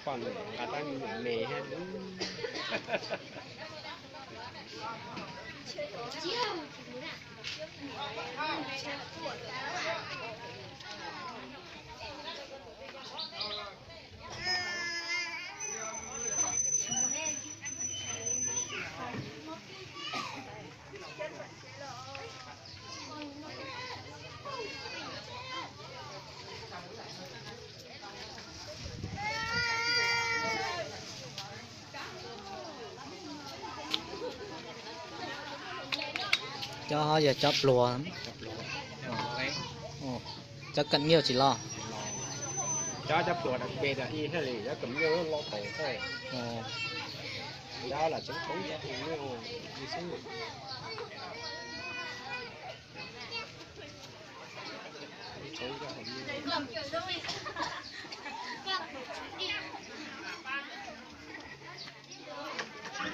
Pom nws nqa rab me me thiab. Cov ho yog cov pluag. Cov kam nyuj tsis los. Cov, cov pluag ib thiaj li cov kam nyuj los tau. Cov lam tseem toob cov pluag xwb.